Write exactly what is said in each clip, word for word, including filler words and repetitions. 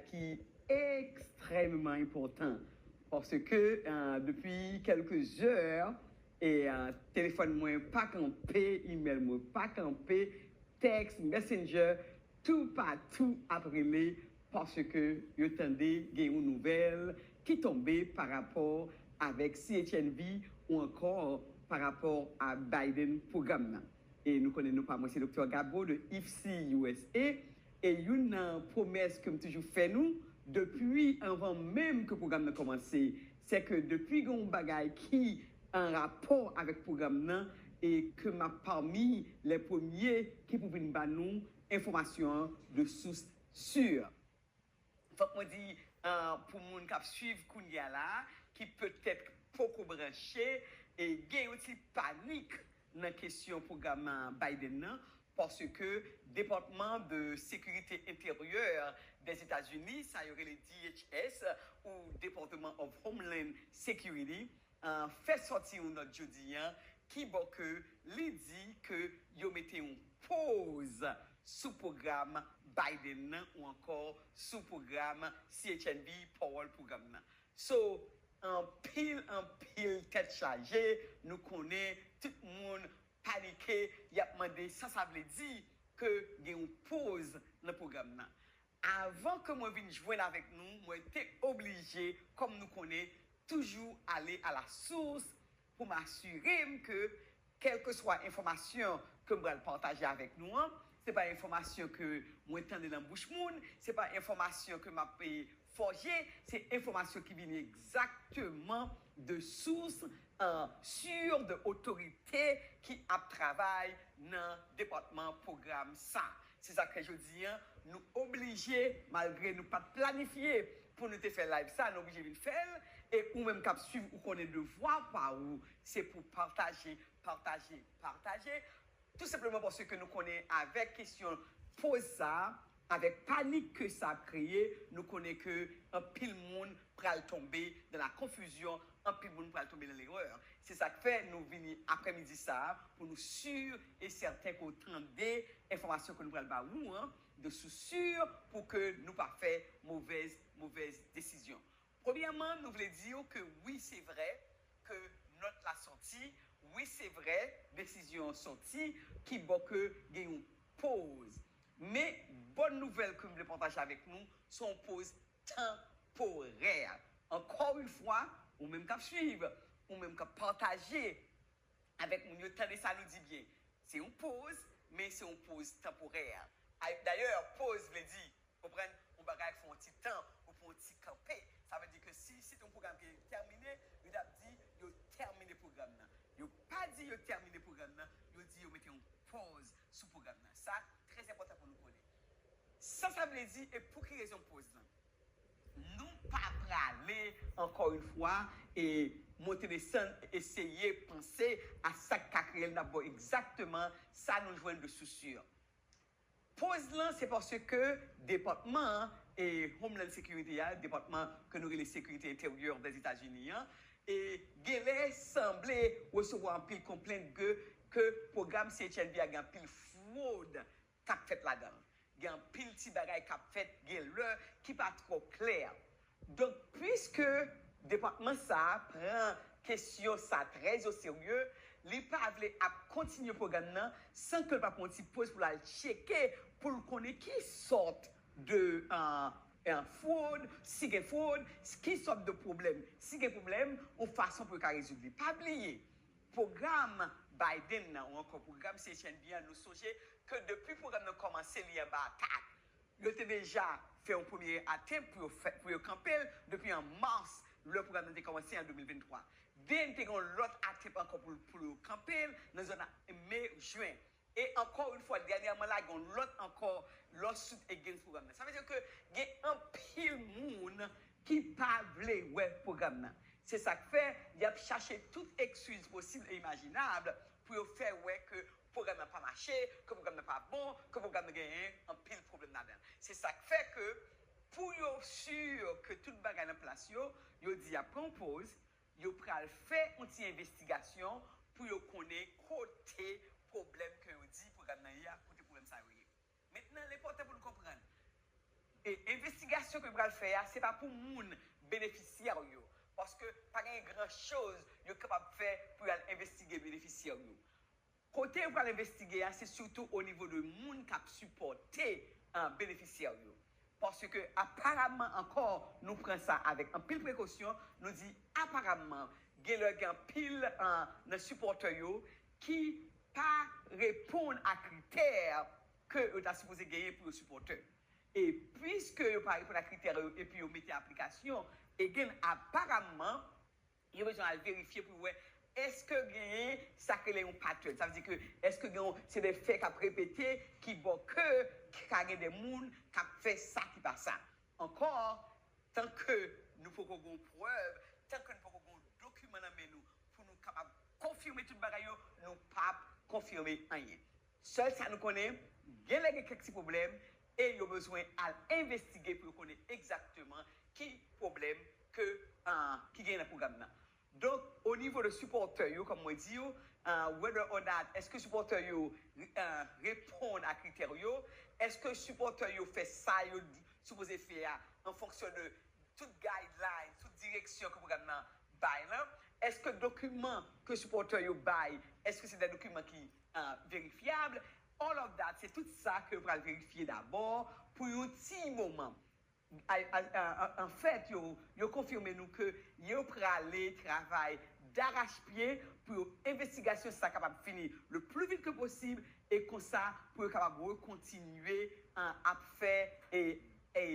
ki ekstrèmman enpòtan. Paske, euh, depi kèlke zè, e, euh, telefòn mwen pa kanpe, imèl mwen pa kanpe, tèks, Messenger, toupatou ap rele paske yo tande gen yon nouvèl ki tonbe pa rapò avèk C H N V ou ankò pa rapò a Biden pwogram nan. E nou konnen non pa mwen se Doktè Gabo de IFSI U S A. E youn nan pwomès ke m toujou fè nou, depi anvan menm ke pwogram nan kòmanse, se ke depi gen yon bagay ki an rapò avèk pwogram nan, e ke m ap pami lè premye ki pou vin ba nou enfòmasyon an de sous si. Fòk mwen di, euh, pou moun k ap swiv kounye a la, ki petèt poko branche, e gen yon ti panik nan kesyon pwogram, euh, Biden nan, paske Depatman de Sekirite Enteryè dèzetazini, sa yo rele D H S, ou Department of Homeland Security, euh, fè sòti yon nòt jodi a ki bò ke li di ke yo mete yon poz sou pwogram Biden nan ou ankò sou pwogram C H N V Power pwogram nan. So, anpil, anpil tèt chaje, nou konnen tout moun panike, y ap mande sa sa vle di ke gen yon poz nan pwogram nan. Avan ke mwen vin jwenn avèk nou, mwen te oblije, kòm nou konnen, toujou ale a la sous pou m asire m ke kèlkeswa enfòmasyon ke m pral pataje avèk nou an, se pa enfòmasyon ke mwen tande nan bouch moun, se pa enfòmasyon ke m ap, eh, fòje, se enfòmasyon ki vini egzakteman de sous, euh, si, de otorite ki ap travay nan depatman pwogram sa. Se sa k fè jodi a, nou oblije, malgre nou pa t planifye pou nou te fè live sa, nou oblije vin fè l. E ou menm k ap swiv, ou konnen devwa pa ou, se pou pataje, pataje, pataje. Tou senpleman paske nou konnen avèk kesyon poz sa, avèk panik ke sa ap kreye, nou konnen ke anpil moun pral tonbe dans la confusion, anpil moun pral tonbe nan lerè. Se sa k fè nou vini aprèmidi sa a pou nou si e sèten ke w tande enfòmasyon ke nou pral ba ou an, de sous si, pou ke nou pa fè movèz, movèz desizyon. Premyèman, nou vle di w ke wi, se vre ke nòt la sòti, wi, se vre, desizyon an sòti, ki bò ke gen yon poz. Men, bòn nouvèl ke m vle pataje avèk nou, se yon poz tanporè. Ankò yon fwa, ou menm k ap swiv, ou menm k ap pataje avèk moun yo, tande sa nou di byen. Se yon poz, men se yon poz tanporè. Ay, dayè, poz vle di, konprann, yon bagay fè yon ti tan, ou pran yon ti kanpe. Sa vle di ke si se te yon pwogram ki tèmine, yo t ap di yo tèmine pwogram nan. Yo pa di yo tèmine pwogram nan, yo di yo mete yon pòz sou pwogram nan. Sa, trè enpòtan pou nou konnen. Sa sa vle di e pou ki rezon poz lan? Nou pa prale, ankò yon fwa, e monte desann, eseye panse a sa k ka kreye l, n ap ba w egzakteman sa nou jwenn de sous si. Poz lan, se paske depatman an, e Homeland Security a, depatman ke nou rele Sekirite Enteryè Dèzetazini an, e genlè sanble resevwa anpil konplent ke, ke pwogram C H N V a gen anpil fwod k ap fèt ladan l. Gen anpil ti bagay k ap fèt, gen lè ki pa twò klè. Donk, piske depatman sa a pran kesyon sa trè o serye, li pa vle ap kontinye pwogram nan san ke l pa pran yon ti poz pou l al tcheke, pou l konnen ki sòt de, euh, euh, fwod, si gen fwod, ki sòt de pwoblèm. Si gen pwoblèm, yon fason pou yo ka rezoud li. Pa bliye, pwogram Biden nan, ou ankò pwogram C H N V an, nou sonje ke depi pwogram nan kòmanse, li anba atak. Yo te deja fè yon premye atanp pou yo fè, pou yo kanpe l depi an mas, lè pwogram nan te kòmanse an de mil venntwa. Den te gen yon lòt atanp ankò pou, pou yo kanpe l nan zòn me, jen. E ankò yon fwa, dènyèman la, gen yon lòt ankò lawsuit against pwogram nan. Sa vle di ke gen anpil moun ki pa vle wè pwogram nan. Se sa k fè, y ap chache tout eskiz posib e imajinab pou yo fè wè ke pwogram nan pa mache, ke pwogram nan pa bon, ke pwogram nan genyen anpil pwoblèm ladan l. Se sa k fè ke pou yo si ke tout bagay nan plas yo, yo di y ap pran yon poz, yo pral fè yon ti envestigasyon pou yo konnen kote pwoblèm ke yo di pwogram nan ye a, kote pwoblèm sa yo ye. Mentnan, l enpòtan pou nou konprann, e envestigasyon ke yo pral fè a, se pa pou moun benefisyè yo. Paske pa gen gran choz yo kapab fè pou y al envestige benefisyè yo. Kote yo pral envestige a, se sitou o nivo de moun k ap sipòte uh, benefisyè yo. Paske aparamman ankò, nou pran sa avèk anpil prekosyon, nou di aparamman, gen lè gen anpil uh, nan sipòtè yo ki pa reponn a kritè ke yo ta sipoze genyen pou yo sipòtè. E piske yo pa reponn a kritè yo epi yo mete aplikasyon, e gen aparamman, yo bezwen al verifye pou yo wè èske genyen sa k rele yon pattern. Sa vle di ke èske gen yon, se de fè k ap repete ki bò ke ka gen de moun k ap fè sa ki pa sa. Ankò, tanke nou poko gen yon prèv, tanke nou poko gen yon dokiman nan men nou pou nou kapab konfime tout bagay yo, nou p ap konfime anyen. Sèl sa nou konnen, gen lè gen kèk ti pwoblèm e yo bezwen al envestige pou yo konnen egzakteman ki pwoblèm ke uh, ki gen nan pwogram nan. Donk, o nivo de sipòtè yo, kòm mwen di yo, uh, whether or not, èske sipòtè yo uh, reponn a kritè yo, èske sipòtè yo fè sa yo sipoze fè a an fonksyon de tout guideline, tout direksyon ke pwogram nan bay lan, èske dokiman ke sipòtè yo bay, èske se de dokiman ki uh, verifyab? All of that, se tout sa ke yo pral verifye dabò pou yon ti moman. Anfèt, yo, yo konfime nou ke yo prale travay darachpye pou yo envestigasyon sa kapab fini le pli vit ke posib e konsa pou yo kapab rekontinye uh, ap fè e, e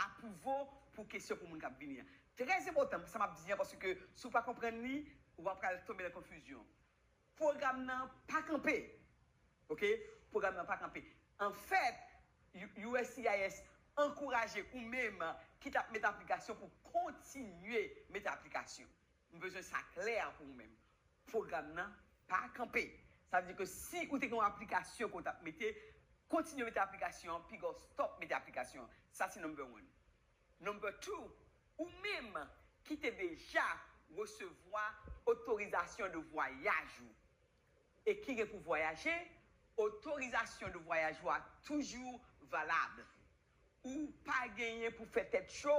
apwouvo pou kesyon pou moun k ap vini an. Trè enpòtan sa m ap di an paske si w pa konprann li, w ap pral tonbe nan konfizyon. Pwogram nan pa kanpe. Oke? Pwogram nan pa kanpe. Anfèt, U S C I S ankouraje ou menm ki t ap mete aplikasyon pou kontinye mete aplikasyon. M bezwen sa klè pou ou menm. Pwogram nan pa kanpe. Sa vle di ke si ou te gen yon aplikasyon ke w t ap mete, kontinye mete aplikasyon an, piga w stop mete aplikasyon an. Sa se number one. Number two, ou menm ki te deja resevwa otorizasyon de vwayaj ou e ki gen pou vwayaje, otorizasyon de vwayaj ou a toujou valab. Ou pa genyen pou fè tèt cho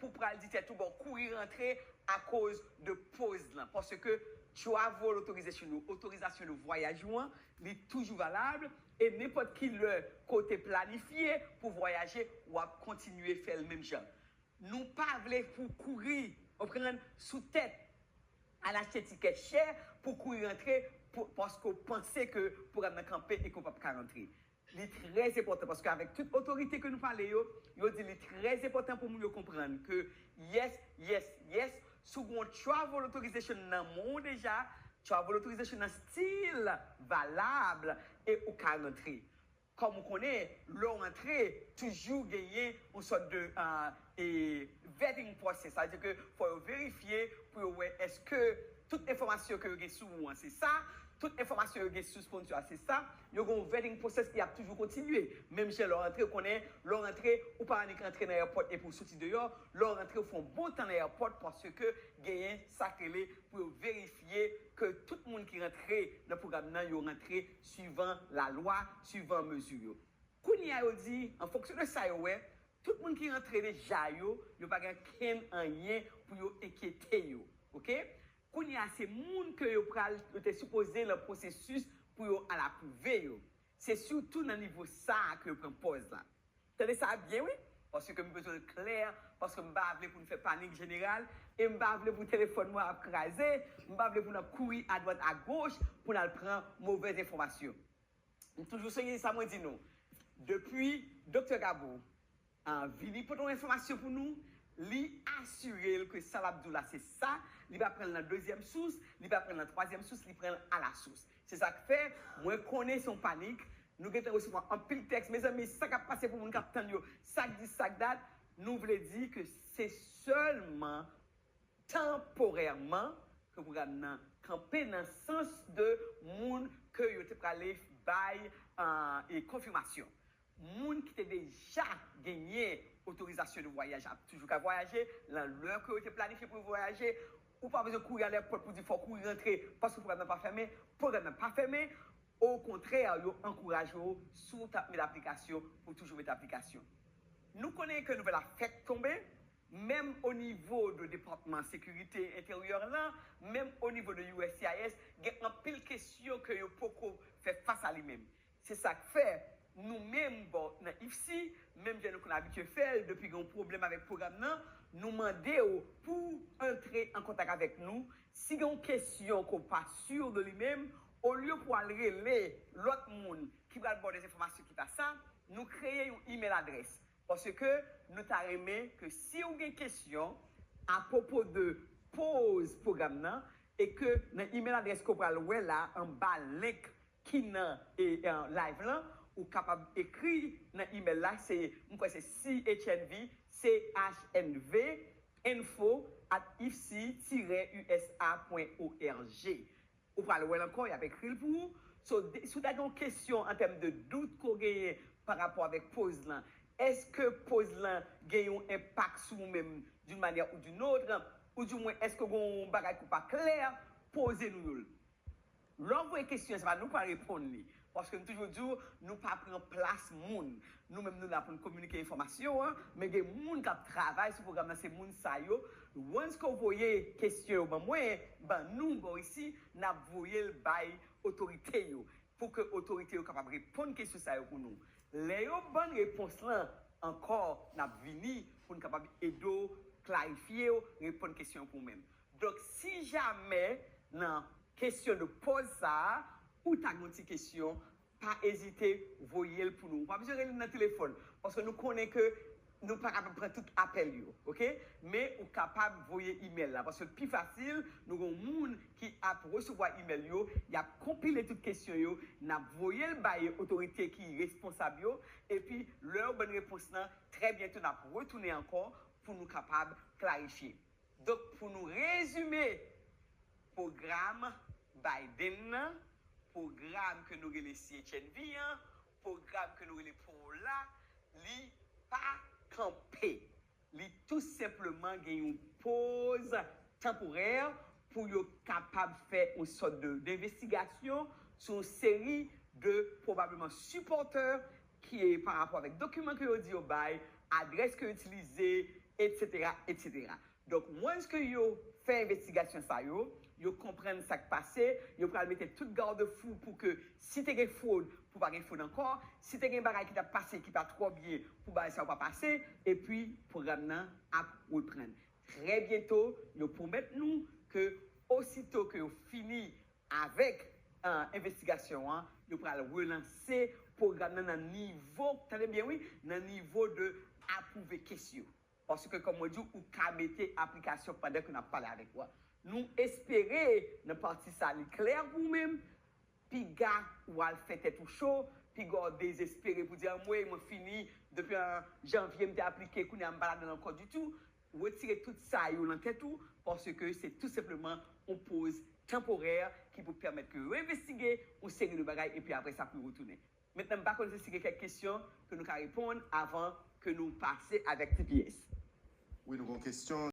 pou pral di tèt ou bon kouri rantre akoz de poz lan. Paske travel authorization ou otorizasyon de vwayaj ou an, li toujou valab e nenpòt ki lè ke w te planifye pou vwayaje, w ap kontinye fè l menm jan. Nou pa vle pou kouri, w konprann, sou tèt, al achte tikè chè pou kouri rantre paske w panse ke pwogram nan kanpe e ke w p ap ka rantre. Li trè enpòtan paske avèk tout otorite ke nou pale yo, yo di li trè enpòtan pou moun yo konprann ke yes, yes, yes, si w gen yon travel authorization nan men w deja, travel authorization nan still valab e ou ka rantre. Kòm ou konnen, lè w rantre, toujou genyen yon sòt de uh, e vetting process. Sa vle di ke fò yo verifye pou yo wè èske tout enfòmasyon ke yo gen sou ou an se sa, tout enfòmasyon yo gen sou sponsor a se sa, yo gen yon vetting process ki ap toujou kontinye. Menm jan lè w rantre, ou konnen, lè w rantre, ou pa annik rantre nan airport epi w soti deyò, lè w rantre, ou fè yon bon tan nan airport paske genyen sa k rele pou yo verifye ke tout moun ki rantre nan pwogram nan, yo rantre suivan lalwa, suivan mezi yo. Kounye a yo di, an fonksyon de sa yo wè, tout moun ki rantre deja yo, yo pa gen kenn anyen pou yo enkyete yo. Oke? Kounye a se moun ke yo pral, yo te sipoze nan pwosesis pou yo al apwouve yo. Se sitou nan nivo sa a ke yo pran pòz la. Tande sa byen wi, paske m bezwen klè, paske m pa vle pou n fè panik jeneral, e m pa vle pou telefòn mwen ap kraze, m pa vle pou n ap kouri adwat agoch pou n al pran movèz enfòmasyon. M toujou sonje sa mwen di nou. Depi Doktè Gabo uh, vini pote yon enfòmasyon pou nou, li asire l ke sa l ap di w la se sa, li pa pran l nan dezyèm sous, li pa pran l nan twazyèm sous, li pran l alasous. Se sa k fè, mwen konnen se yon panik, nou gentan resevwa anpil tèks, mezanmi, sa k ap pase pou moun k ap tann yo, sa k di, sa k dat, nou vle di ke se sèlman tanporèman ke pwogram nan kanpe nan sans de moun ke yo te prale bay uh, e konfimasyon. Moun ki te deja genyen otorizasyon de vwayaj ap toujou ka vwayaje, nan lè ke yo te planifye pou yo vwayaje, ou pa bezwen kouri al èpòt pou di fò w kouri rantre paske pwogram nan pa fèmen, pwogram nan pa fèmen, okontrè, yo ankouraje w si w t ap met aplikasyon pou toujou met aplikasyon. Nou konnen ke nouvèl la fèk tonbe, menm o nivo de Depatman Sekirite Enteryè lan, menm o nivo de U S C I S, gen anpil kesyon ke yo poko fè fas a li menm. Se sa k fè nou menm, bon, nan I F C I, menm jan nou konn abitye fè l depi gen yon pwoblèm avèk pwogram nan, nou mande w pou antre an kontak avèk nou. Si gen yon kesyon ke w pa si de li menm, olye pou w al rele lòt moun ki pral ba w de enfòmasyon ki pa sa, nou kreye yon imèl adrès. Paske nou ta renmen ke si w gen kesyon apwopo de poz pwogram nan, e ke nan imèl adrès ke w pral wè la, anba link ki nan e, e, live lan, ou kapab ekri nan imèl la, se, m kwè se C H N V, C H N V, info at I F C tiret U S A pwen O R G. Ou pral wè l ankò, y ap ekri l pou ou. So, de- si w ta gen yon kesyon an tèm de dout ke w genyen pa rapò avèk poz lan, èske poz lan gen yon enpak sou ou menm d'une manière ou d'une autre, ou dimwen èske gen yon bagay ki pa klè, poze nou yo l. Lè w voye kesyon, se pa nou k pral reponn li. Paske m toujou di w, nou pa pran plas moun. Nou menm, nou la pou n kominike enfòmasyon an, men gen moun k ap travay sou pwogram nan, se moun sa yo. Once ke w voye kesyon yo ban mwen, ban nou bò isi, n ap voye l bay otorite yo, pou ke otorite yo kapab reponn kesyon sa yo pou nou. Lè yo ban n repons lan ankò, n ap vini pou n kapab ede w klarifye yo, reponn kesyon yo pou ou menm. Donk, si jamè nan kesyon de poz sa a, ou ta gen yon ti kesyon, pa ezite voye l pou nou. Ou pa bezwen rele n nan telefòn, paske nou konnen ke nou pa kapab pran tout apèl yo, oke? Men ou kapab voye imèl la, paske pi fasil, nou gen yon moun ki ap resevwa imèl yo, y ap konpile tout kesyon yo, n ap voye l bay otorite ki responsab yo, epi lè yo ban n repons lan, trè byento n ap retounen ankò pou nou kapab klarifye. Donk, pou nou rezime, pwogram Biden nan, pwogram ke nou rele C H N V an, pwogram ke nou rele poz la, li pa kanpe. Li tou senpleman gen yon poz tanporè pou yo kapab fè yon sòt de, denvestigasyon sou yon seri de pwobableman sipòtè ki pa rapò avèk dokiman ke yo di yo bay, adrès ke yo itilize, etsetera, etsetera. Donk, once ke yo fè envestigasyon sa yo, yo konprann sa k pase, yo pral mete tout gadefou pou ke si te gen fwod, pou pa gen fwod ankò, si te gen bagay ki t ap pase ki pa twò byen, pou bagay sa yo pa pase, epi pwogram nan ap reprann. Trè byento, yo pwomèt nou ke osito ke yo fini avèk, euh, envestigasyon an, yo pral relanse pwogram nan nan nivo, tande byen wi, nan nivo de apwouve kes yo. Paske, kòm mwen di w, ou ka mete aplikasyon pandan ke n ap pale avèk ou a. Nou espere, nan pati sa, li klè pou ou menm. Piga w al fè tèt ou cho, piga w dezespere pou di, "Anmwey, mwen fini, depi an janvye m te aplike, kounye a m pa ladan l ankò ditou." Retire tout sa yo nan tèt ou, paske se tou senpleman yon poz tanporè ki pou pèmèt ke yo envestige yon seri de bagay, epi apre sa pou yo retounen. Mentnan, m pa konn si gen kèk kesyon ke nou ka reponn avan ke nou pase avèk T P S. Wi, nou gen yon kesyon.